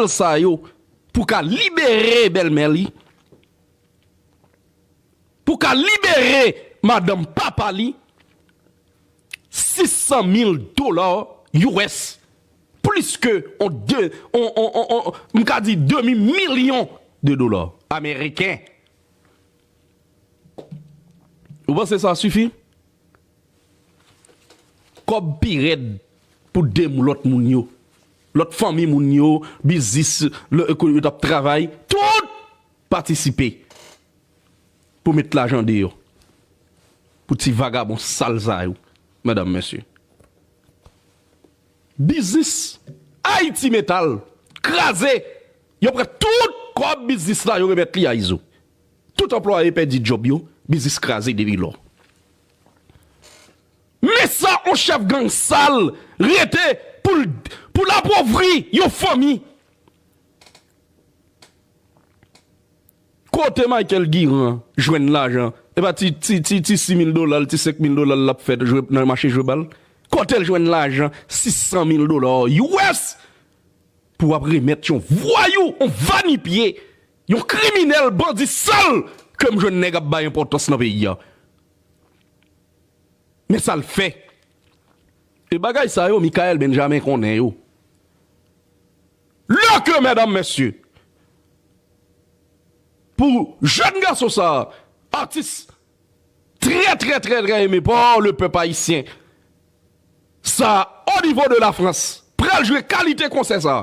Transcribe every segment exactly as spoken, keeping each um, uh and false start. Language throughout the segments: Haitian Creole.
sal sa yo pou ka libere bèlmè li, pou ka libere madanm papa li, sis san mil dola U S, plis ke on de, on, on, on, on, m ka di demi milyon de dola ameriken. Ou panse sa sifi? Kòb pi rèd pou de lòt moun yo. Lòt fanmi moun yo, biznis, lè, kote yo t ap travay, tout patisipe pou met lajan deyò. Pou ti vagabon sal sa yo, medam, mesye. Biznis Ayiti Metal kraze. Yo pran tout kòb biznis la, yo remèt li a Izo. Tout anplwaye pèdi djòb yo, biznis kraze depi lò. Men sa on chèf gang sal rete pou l, pou l apovri yon fanmi. Kote Michael Guirand jwenn lajan? E pa ti, ti, ti, ti sis mil dola l, ti senk mil dola l l ap fè jwe nan mache jwe bal? Kote l jwenn lajan sis san mil dola U S pou w ap remèt yon vwayou, yon vanipye, yon kriminèl, bandi sal ke m jwenn nèg ap bay enpòtans nan peyi a? Men sa l fè. E bagay sa yo, Michael Benjamin konnen yo. Lè ke, medam, mesye, pou jèn gason sa, atis trè, trè, trè, trè eme pa le pèp ayisyen, sa, o nivo de Lafrans, pral jwe kalite konsè sa,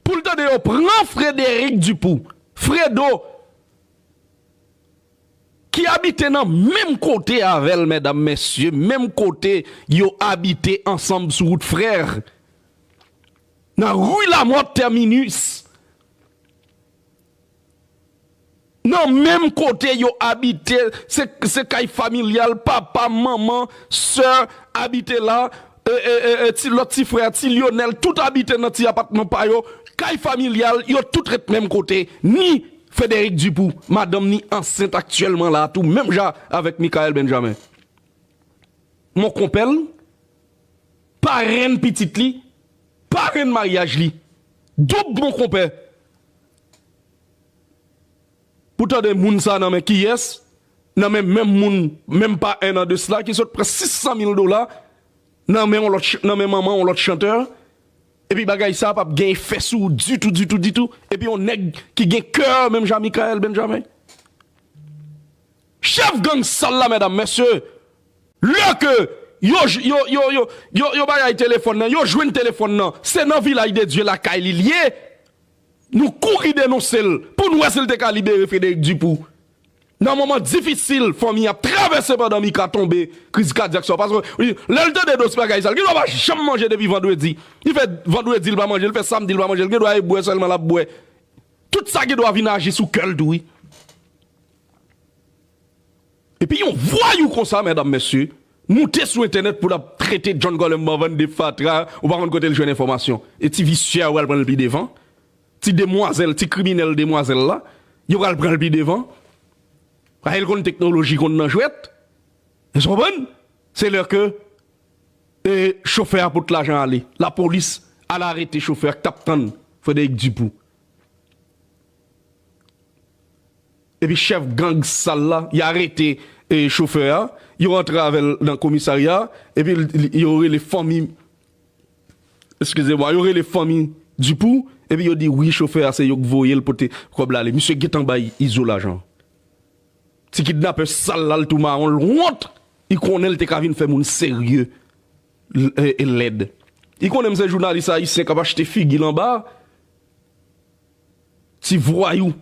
pou l tande yo pran Frédéric Dupou, Fredo, ki abite nan menm kote avè l, medam, mesye, menm kote yo abite ansanm sou wout Frè, nan ri Lamòt Tèminis, nan menm kote yo abite, se, se kay familyal, papa, manman, sè abite la, e, e, e, e, ti, lòt ti frè, ti Lyonèl, tout abite nan ti apatman pa yo, kay familyal, yo tout ret menm kote. Ni Frédéric Dupou, madanm ni ansent aktyèlman la tou, menm jan avèk Michael Benjamin. Mon konpè l, parenn pitit li, parenn maryaj li. Doub mon konpè. Pou tande moun sa nan men kiyès? Nan men menm moun, menm pa en an de sla, ki sot pran sis san mil dola nan men yon lòt ch-, nan men manman yon lòt chantè. Epi bagay sa p ap gen efè sou ou ditou, ditou, ditou. Epi yon nèg ki gen kè menm jan Michael Benjamin. Chèf gang sal la, medam, mesye, lè ke yo, yo, yo, yo, yo, yo bagay telefòn nan, yo jwenn telefòn nan, se nan Vilaj de Dye lakay li l ye. Nou kouri denonse l pou n wè si l te ka libere Frédéric Dupou. Nan moman difisil fanmi ap travèse pandan Mika tonbe, kriz kadyak sa, paske, wi, lè l tande dosye bagay sa, l gendwa pa janm manje depi vandredi. Li fè vandredi l pa manje, li fè samdi l pa manje, l gendwa e bwè sèlman l ap bwè. Tout sa gendwa vin aji sou kè l tou, wi. Epi yon vwayou konsa, medam, mesye, moute sou entènèt pou l ap trete John Colem Morvan de fatra, ou pa konn kote l jwenn enfòmasyon. E ti visye a pral pran l pi devan. Ti demwazèl, ti kriminèl demwazèl la, yo pral pran l pi devan. Paske l konn teknoloji konn nan jwèt. Èske w konprann? Se lè ke, e, chofè a pot lajan ale. Lapolis al arete chofè a k t ap tann Frédéric Dupou. Epi chèf gang sal la, y arete, e, chofè a, yo rantre avè l nan komisarya, epi l, l, yo rele fanmi, eskize mwa, yo rele fanmi Dupou, epi yo di wi, chofè a se yo k voye l pote kòb la ale. Misye gentan bay Izo lajan. Ti kidnapè sal la, l tou mawon, l wont. Li konnen l te ka vin fè moun serye, l-, e, e lèd. Li konnen m se jounalis ayisyen k ap achte figi l anba. Ti vwayou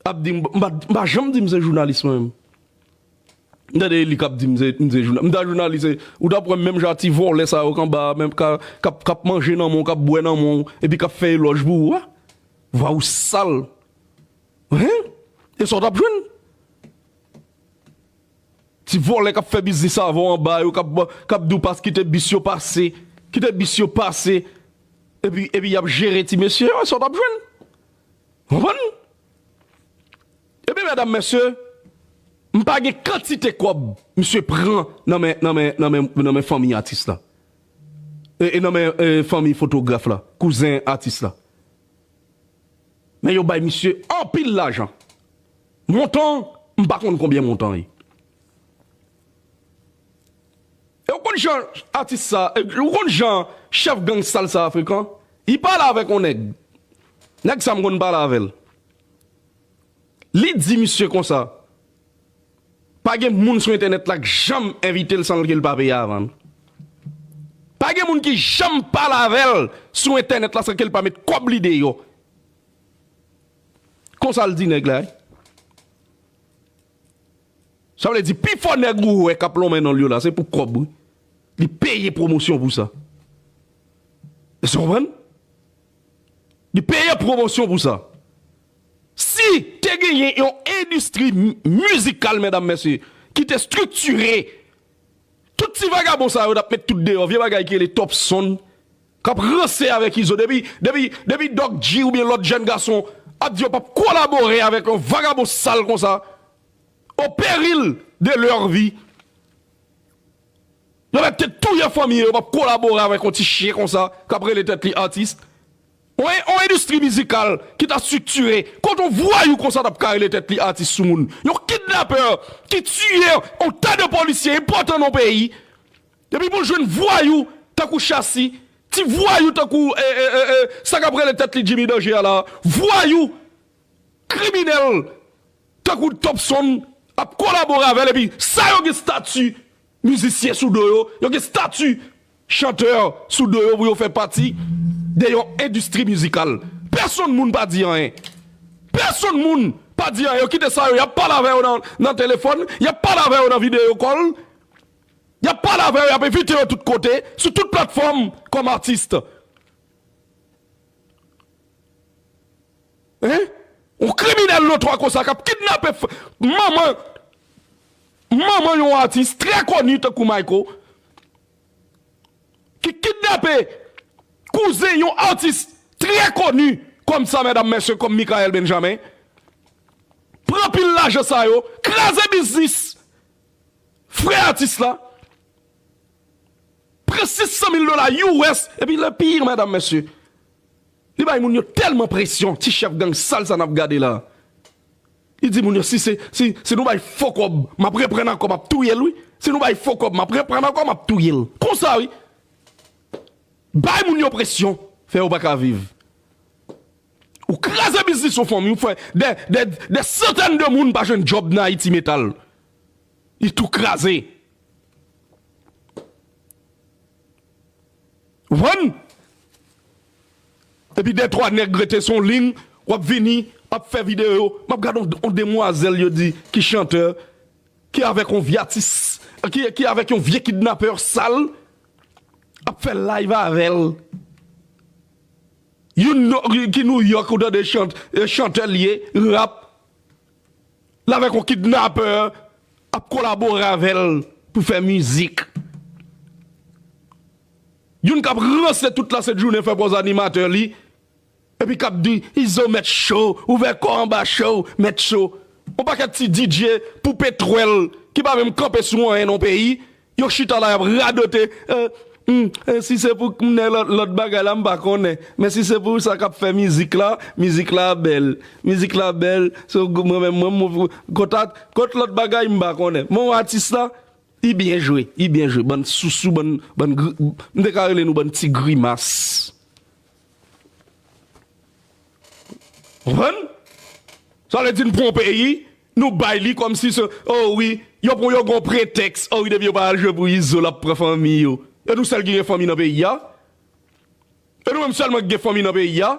ap di m, m pa, m pa janm di m se jounalis mwen menm. M tande li k ap di m se, m se jouna-, m ta jounalis, e, ou t ap wè m menm jan ti vòlè sa yo k anba a, menm ka, k ap, k ap manje nan men w, k ap bwè nan men w, epi k ap fè elòj pou ou a. Vwayou sal. Hen? E sa w t ap jwenn? Ti vòlè k ap fè biznis avè w anba yo, k ap, k ap di w pas kite bis yo pase, kite bis yo pase, epi, epi y ap jere ti mesye yo, sa w t ap jwenn? Konprann? Epi, medam, mesye, m pa gen kantite kòb misye pran nan men, nan men, nan men, nan men fanmi atis la. e, e nan men, e, fanmi fotograf la, kouzen atis la. Men yo bay misye anpil lajan. Montan, m pa konn konbyen montan ye. E ou konn jan atis sa, e ou konn jan chèf gang sal sa frekan? Li pale avèk yon nèg. Nèg sa m konn pale avè l. Li di misye konsa, pa gen moun sou entènèt la k janm envite l san ke l pa peye avan. Pa gen moun ki janm pale avè l sou entènèt la san ke l pa met kòb li deyò. Konsa l di nèg la wi. Sa vle di pifò nèg ou wè k ap lonmen non l yo la, se pou kòb wi. Li peye pwomosyon pou sa. Èske w konprann? Li peye pwomosyon pou sa. Si te genyen yon endistri mi-, mizikal, medam, mesye, ki te estriktire, tout ti vagabon sa yo t ap met tout deyò, vye bagay ki rele Top Son, k ap ranse avèk Izo. Depi, depi, depi Doc G oubyen lòt jèn gason ap di yo p ap kolabore avèk yon vagabon sal konsa, au péril de leur vie. Yo mèt te touye fanmi yo, yo p ap kolabore avèk yon ti chen konsa k ap rele tèt li atis. Yon, yon endistri mizikal ki ta estriktire, kote yon vwayou konsa t ap ka rele tèt li atis sou moun. Yon kidnapè ki tiye yon ta de polisye enpòtan nan peyi. Epi pou jwenn vwayou tankou Chasi, ti vwayou tankou, e, e, e, e, sa k ap rele tèt li Jimmy Danger a la, vwayou, kriminèl, tankou Top Son ap kolabore avè l, epi sa yo gen estati mizisyen sou do yo, yo gen estati chantè sou do yo pou yo fè pati de yon endistri mizikal. Pèsonn moun pa di anyen. Pèsonn moun pa di anyen. Yo kite sa yo, y ap pale avè yo nan, nan telefòn, y ap pale avè yo nan videyo call, y ap pale avè yo, y ap envite yo tout kote, sou tout platfòm kòm atis. Hein? Yon kriminèl notwa konsa k ap kidnape f-, manman, manman yon atis trè koni tankou Mayko, ki kidnape kouzen yon atis trè koni kòm sa, medam, mesye, kòm Michael Benjamin, pran pil lajan sa yo, kraze biznis frè atis la, pran sis san mil dola U S, epi le pire, medam, mesye, li bay moun yo tèlman presyon, ti chèf gang sal sa n ap gade la. Li di moun yo, si se, si, si nou bay fo kòb, m ap reprann ankò, m ap touye l, wi. Si nou bay fo kòb, m ap reprann ankò, m ap touye l. Konsa, wi. Bay moun yo presyon, fè yo pa ka viv. Ou kraze biznis yon fanmi, ou fè dè, dè, dè santèn de moun pa jwenn djòb nan Ayiti Metal. Li tou kraze. Ou konprann? Epi de twa nèg rete sou liy, w ap vini, ap fè videyo. M ap gade yon, yon demwazèl yo di ki chantè, ki avèk yon vye atis, ki, ki avèk yon vye kidnapè sal, ap fè live avè l. Youn no-, ki New York, ou tande chant-, eh, chantè l ye, rap. L avèk yon kidnapè ap kolabore avè l pou fè mizik. Youn k ap ranse tout lasent jounen fè pòz animatè li, epi k ap di, Izo mèt cho, ouvè kò anba cho, mèt cho. Yon pakèt ti D J pou petwèl ki pa menm kanpe sou anyen nan peyi, yo chita la, y ap radote. Eh, hmm, eh, si se pou m nan lòt, lòt bagay la, m pa konnen. Men si se pou sa k ap fè mizik la, mizik la bèl. Mizik la bèl. So, mwen menm, mwen, mwen, kot a-, kot lòt bagay, m pa konnen. Men yon atis la, li byen jwe, li byen jwe. Bann sousou, bann, bann gri-, m te ka rele nou bann ti grimas. Konprann? Sa vle di n pran yon peyi, nou bay li kòmsi se, oh wi, yo pran yo gon pretèks, oh wi, depi yo pa al jwe pou Izo, l ap pran fanmi yo. E nou sèl ki gen fanmi nan peyi a? E nou menm sèlman ki gen fanmi nan peyi a?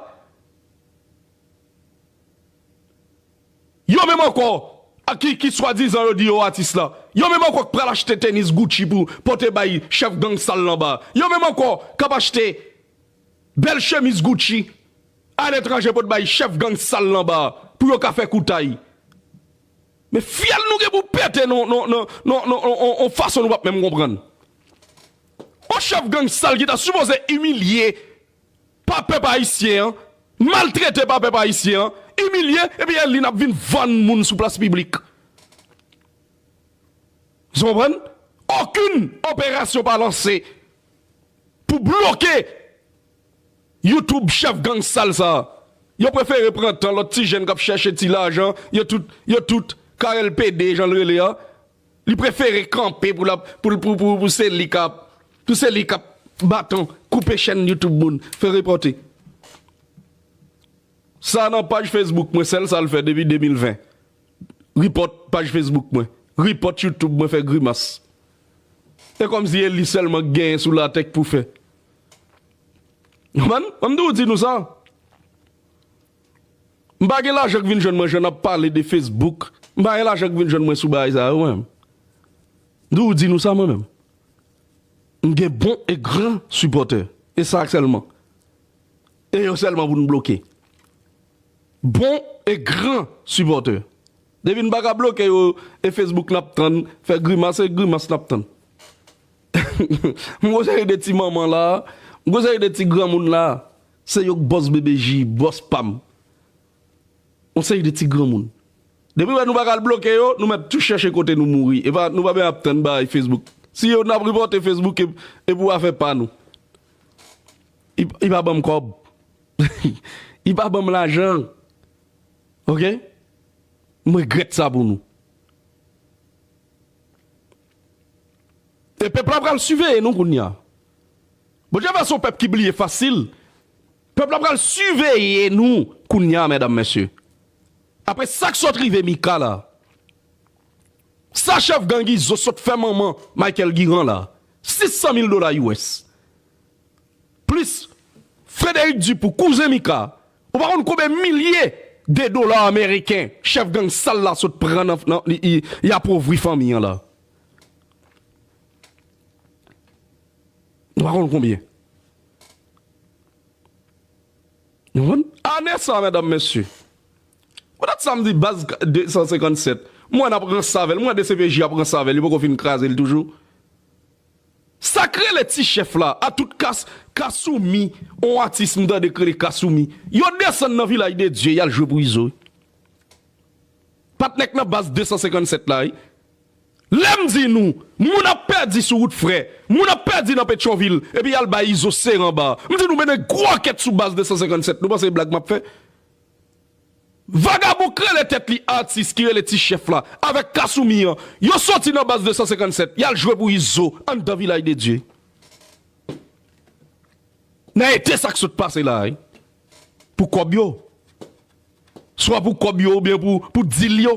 Yo menm ankò, a ki, ki swadizan yo di yo atis la. Yo menm ankò k pral achte tenis Gucci pou pote bay chèf gang sal lan ba. Yo menm ankò k ap achte bèl chemiz Gucci aletranje pou t bay chèf gang sal lan ba pou yo ka fè koutay. Men fyèl nou gen pou pete nan, nan, nan, nan, nan, nan, nan fason nou p ap menm konprann. Yon chèf gang sal ki ta sipoze imilye pa pèp ayisyen an, maltrete pa pèp ayisyen an, imilye, epi li n ap vin vann moun sou plas piblik. Ou konprann? Okenn operasyon pa lanse. pou bloke YouTube chèf gang sal sa. Yo prefere pran tan lòt ti jèn k ap chèche ti lajan, yo tout, yo tout Karèl Pede, jan l rele a. Li prefere kanpe pou l ap, pou, pou, pou, pou se li k ap, pou se li k ap baton, koupe chèn YouTube moun, fè repòte. Sa nan paj Facebook mwen, sèl sa l fè depi de mil ven. Repòt paj Facebook mwen. Repòt YouTube mwen fè grimas. E kòmsi e li sèlman k genyen sou latè k pou fè. Konprann? Ban m tou di nou sa. M pa gen lajan k vin jwenn mwen jan n ap pale de Facebook. M pa gen lajan k vin jwenn mwen sou bagay sa yo menm. M tou di nou sa mwen menm. M gen bon e gran sipòtè. E sa sèlman. E yo sèlman pou n bloke. Bon e gran sipòtè. Depi n pa ka bloke yo, e Facebook n ap tann, fè grimas, e grimas n ap tann. M gon seri de ti manman la, m gon seri de ti granmoun la, se yo k bòs B B J, bòs pa m. Yon seri de ti granmoun. Depi wè nou pa ka al bloke yo, nou mèt tou chèche kote nou mouri. E pa, nou pa bezwen ap tann bay Facebook. Si yo n ap repòte Facebook, e, e pou afè pa nou. Li, li pa ban m kòb. Li pa ban m lajan. Oke? M regrèt sa pou nou. E pèp la pral siveye nou kounye a. Bondye fè se yon pèp ki bliye fasil. Pèp la pral siveye nou kounye a, medam, mesye. Apre sa k sot rive Mika la, sa chèf gang Izo sot fè manman Michael Guirand la, sis san mil dola U S. Plis Frédéric Dupou, kouzen Mika, ou pa konn konbyen milye de dola ameriken chèf gang sal la sot pran nan, nan, li, li, li apovri fanmi an la. Ou pa konn konbyen. Nou konprann? Ane sa, medam, mesye. Poutèt sa m di baz de san senkannsèt. M wè n ap ranse avè l. M wè D C P J ap ranse avè l. Li poko fin kraze l toujou. Sa k rele ti chèf la, a tout kas, Kasoumi, on atis m tande k rele Kasoumi. Yo desann nan Vilaj de Dye, y al jwe pou Izo. Patnè k nan baz de san senkannsèt la, wi. Lè m di nou, moun ap pèdi sou wout frè, moun ap pèdi nan Petyonvil, epi y al bay Izo sere anba. M di nou mennen gwo ankèt sou baz de san senkannsèt, nou panse se blag m ap fè? Vagabon k rele tèt li atis, ki rele ti chèf la, avèk Kasoumi an, yo soti nan baz de san senkannsèt, y al jwe pou Izo, anndan Vilaj de Dye. Nan ete sa k sot pase la, wi. Pou kòb yo. Swa pou kòb yo oubyen pou, pou dil yo.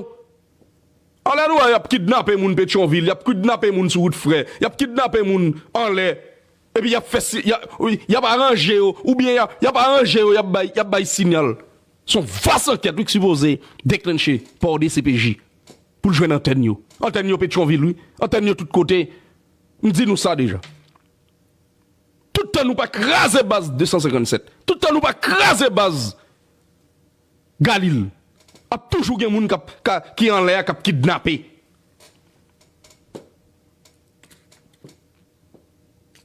Anlè nou wè y ap kidnape moun Petyonvil, y ap kidnape moun sou wout frè, y ap kidnape moun anlè. Epi y ap fè si, y ap, wi, y ap aranje yo, oubyen y ap, y ap aranje yo, y ap bay, y ap bay sinyal. Se yon vas ankèt, wi, k sipoze deklanche pa D C P J pou l jwenn antèn yo. Antèn yo Petyonvil, wi. Antèn yo tout kote. M di nou sa deja. Tout tan nou pa kraze baz de san senkannsèt, tout tan nou pa kraze baz Galil, ap toujou gen moun k ap, ka, ki anlè a, k ap kidnape.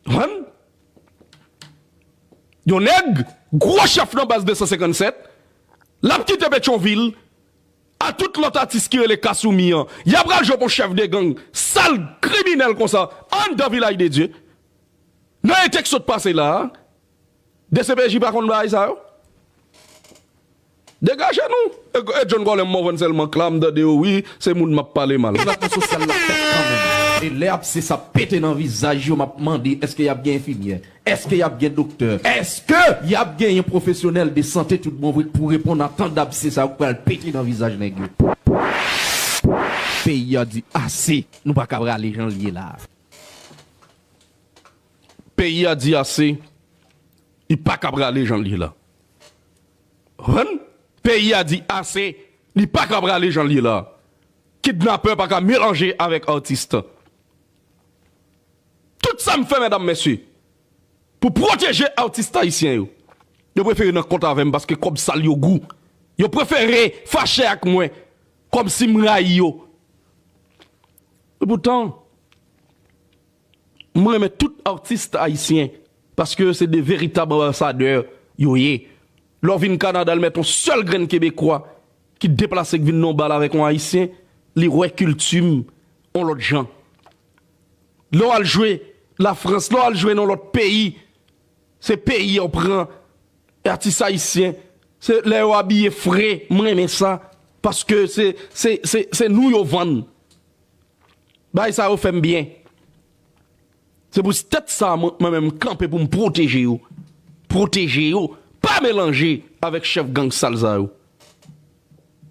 Konprann? Yon nèg, gwo chèf nan baz de san senkannsèt, l ap kite Petyonvil, a tout lòt atis ki rele Kasoumi an, y ap pral jwe pou chèf de gang, sal kriminèl konsa, anndan Vilaj de Dye. Nan ete k sot pase la a, D C P J pa konn bagay sa yo? Degaje nou! E, e John Colin Morvan sèlman k la, m tande yo, wi, se moun m ap pale mal. Platon sosyal la fèt kanmenm. E lè abse sa pete nan vizaj yo, m ap mande, èske y ap gen enfimyè? Èske y ap gen doktè? Èske y ap genyen pwofesyonèl de sante tout bon vre k pou reponn a tan dabse sa yo k pral pete nan vizaj nèg yo? Peyi a di ase, nou pa ka prale jan l ye la a. Peyi a di ase, li pa ka prale jan l ye la. Konprann? Peyi a di ase, li pa ka prale jan l ye la. Kidnapè pa ka melanje avèk atis. Tout sa m fè, medam, mesye, pou pwoteje atis ayisyen yo, yo prefere nan kont avè m paske kòb sal yo gou. Yo prefere fache ak mwen kòmsi m rayi yo. Epoutan, mwen renmen tout atis ayisyen, paske se de veritab anbasadè yo ye. Lè w vin Kanada, l mèt yon sèl grenn Kebekwa ki deplase, k vin nan yon bal avèk yon Ayisyen, li wè kilti m yon lòt jan. Lè w al jwe Lafrans, lè w al jwe nan lòt peyi, Se peyi yo pran. E atis ayisyen, se lè yo abiye fre, m renmen sa. Paske se, se, se, se nou yo vann. Bagay sa yo fè m byen. Se pou tèt sa, mwen, mwen menm, m kanpe pou m pwoteje yo. Pwoteje yo. Pa melanje avèk chèf gang sal sa yo.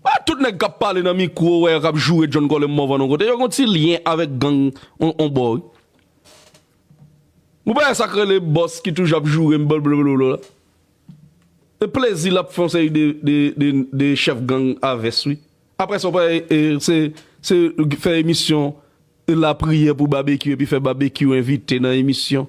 Pa tout nèg k ap pale nan mikwo, ou wè yo k ap joure John Colem Morvan yon kote. Yo gen yon ti lyen avèk gang on, on bò, wi. Ou pa wè sa k rele bòs ki toujou ap joure m, blablabla la? E plezi l ap fè yon seri de, de, de, de chèf gang a vès, wi. Apre sa, ou pa, e, se, se fè emisyon lapriyè pou Babekyou, epi fè Babekyou envite nan emisyon.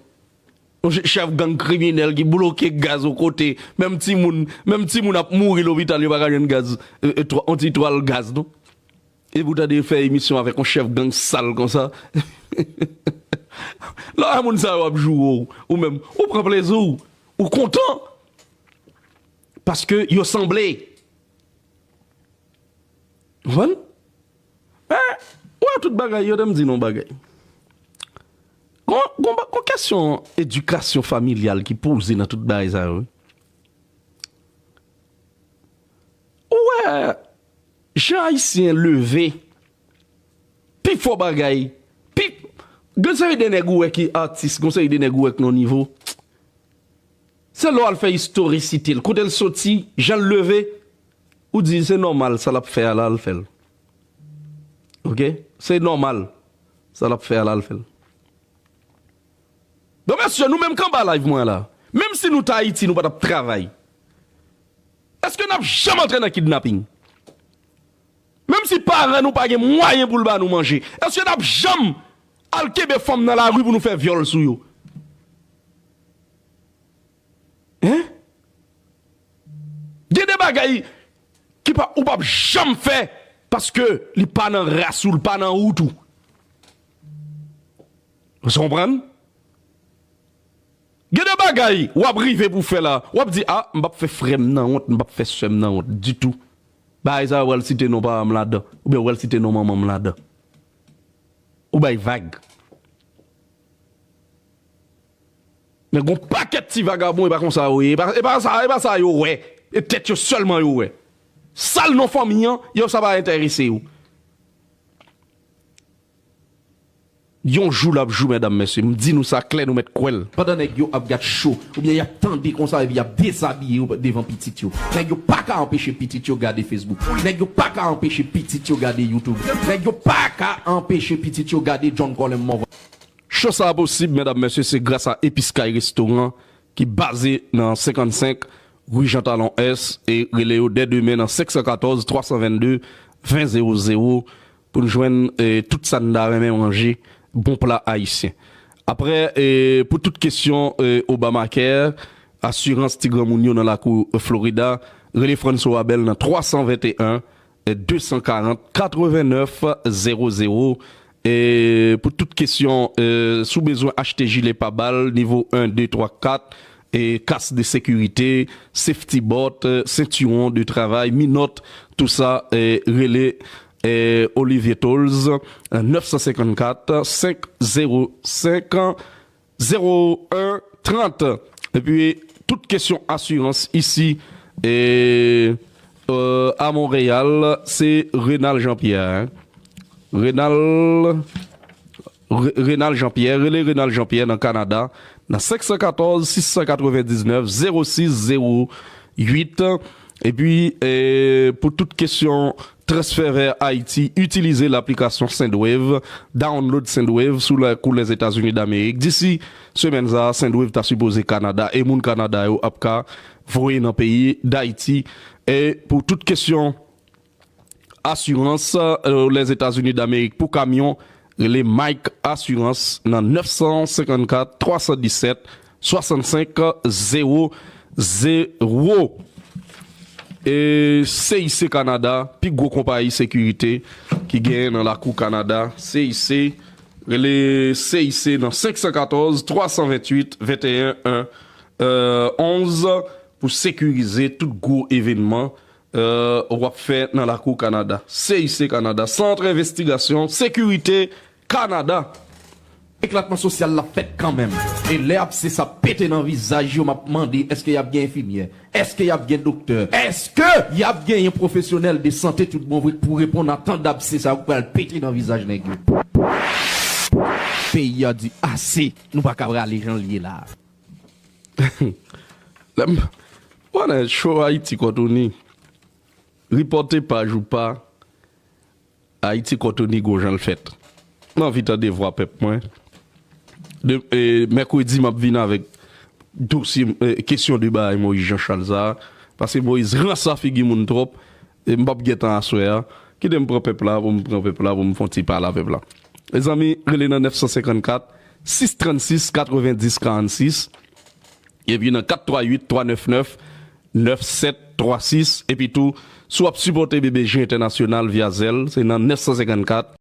Yon ch-, chèf gang kriminèl ki bloke gaz yon kote. Menm timoun, menm timoun ap mouri lopital, yo pa ka jwenn gaz, e, e, twa-, yon ti twal gaz, non. Epi w tande yo fè emisyon avèk yon chèf gang sal konsa. Lè w wè moun sa yo ap joure w, ou menm, ou pran plezi w, ou kontan. Paske yo sanble. Ou konprann? Men, ou wè tout bagay, yo, de m di nou yon bagay. Gon, gon, gon kesyon edikasyon familyal ki poze nan tout bagay sa yo, wi. Ou wè, jan Ayisyen leve, pi fò bagay, pi, gen seri de nèg ou wè ki atis, gen seri de nèg ou wè ki nan nivo. Se lè w al fè istorisite l, kote l soti, jan l leve, ou di se nòmal, sa l ap fè a la, l fè l. Oke? Se nòmal, sa l ap fè a la, l fè l. Bon, mesye, nou menm k anba live mwen la, menm si nou t Ayiti, nou pa t ap travay, èske n ap janm antre nan kidnaping? Menm si paran nou pa gen mwayen pou l ba nou manje, èske n ap janm al kenbe fanm nan lari pou nou fè vyòl sou yo? Hein? Gen de bagay ki pa, ou p ap janm fè paske li pa nan ras ou, li pa nan wout ou. Ou konprann? Gen de bagay w ap rive pou fè la, w ap di, "A, m p ap fè frè m nan wont, m p ap fè sè m nan wont ditou." Bagay sa yo, w al site non paran m ladan, oubyen w al site non manman m ladan. Ou bay vag. Men gon pakèt ti vagabon, e pa konsa yo ye. E pa, e pa sa, e pa sa yo wè. E tèt yo sèlman yo wè. Sal non fanmi an, yo sa pa enterese yo. Yon jou l ap jou, medam, mesye. M di nou sa klè, nou mèt kwè l. Pandan nèg yo ap gad cho, oubyen y ap tande konsa, epi y ap dezabiye yo devan pitit yo. Nèg yo pa ka anpeche pitit yo gade Facebook. Nèg yo pa ka anpeche pitit yo gade YouTube. Nèg yo pa ka anpeche pitit yo gade John Colem Morvan. Cho sa a posib, medam, mesye, se gras a Episkay Restoran ki baze nan senkannsenk ri Jean Talon Est e rele yo dè demen nan senk san katòz, twa san venn de, ven zewo zewo pou n jwenn, eh, tout sa n ta renmen manje, bon pla ayisyen. Apre, eh, pou tout kesyon, eh, Obamacare, asirans ti granmoun yo nan lakou Florida, rele Franso Abel nan twa san venteyen, de san karant, katrevennnèf zewo zewo. E pou tout kesyon, e, si w bezwen achte jile pabal, nivo en, de, twa, kat, e, kas de sekirite, safety boot, e, sentiwon de travay, minòt, tou sa, e, rele, e, Olivier Tolz, nèf san senkannkat, senk zewo senk, zewo en trant. Epi, tout kesyon asirans isi, e, e, a Monreyal, se Renal Jean-Pierre, hein. Renal, Re-, Renal Jean-Pierre, rele Renal Jean-Pierre nan Kanada, nan senk san katòz, sis san katrevendiznèf, zewo sis zewo uit. Epi, e, pou tout kesyon transfè vè Ayiti, itilize laplikasyon Sendwave, download Sendwave sou lakou Lèzetazini Damerik. Disi semèn sa a, Sendwave ta sipoze Kanada, e moun Kanada yo ap ka voye nan peyi Dayiti. E pou tout kesyon asirans, e, Lèzetazini Damerik pou kamyon, rele Mike Assurance nan nèf san senkannkat, twa san disèt, swasannsenk zewo zewo. E C I C Canada, pi gwo konpayi sekirite ki genyen nan lakou Kanada. C I C, rele C I C nan senk san katòz, twa san ventuit, venteyen, en, e, onz pou sekirize tout gwo evènman, e, w ap fè nan lakou Kanada. C I C Canada, Sant Envestigasyon Sekirite Kanada. Eklatman sosyal la fèt kanmenm. E lè abse sa pete nan vizaj yo, m ap mande, èske y ap gen enfimyè? Èske y ap gen doktè? Èske y ap genyen pwofesyonèl de sante tout bon vre k pou reponn a tan dabse sa yo k pral pete nan vizaj nèg yo? Peyi a di ase, nou pa ka prale jan l ye la. Lè m, wè nan cho Ayiti Kòtouni, ripòte paj ou pa, Ayiti Kòtouni gon jan l fèt. M anvi tande vwa pèp mwen. De, e, mèkredi, m ap vin avèk dosye, e, kesyon de bagay Moïse Jean Charles sa a. Paske Moïse ranse a figi moun twòp. E m p ap gen tan aswè a. Kite m pran pèp la, pou m pran pèp la, pou m fè yon ti pale a pèp la. Mezanmi, rele nan nèf san senkannkat, sis trannsis, katrevenndis karannsis. Epi nan kat twa uit, twa nèf nèf, nèf sèt twa sis. Epi tou, si w ap sipòte B B J Entènasyonal via Zelle, se nan nèf san senkannkat,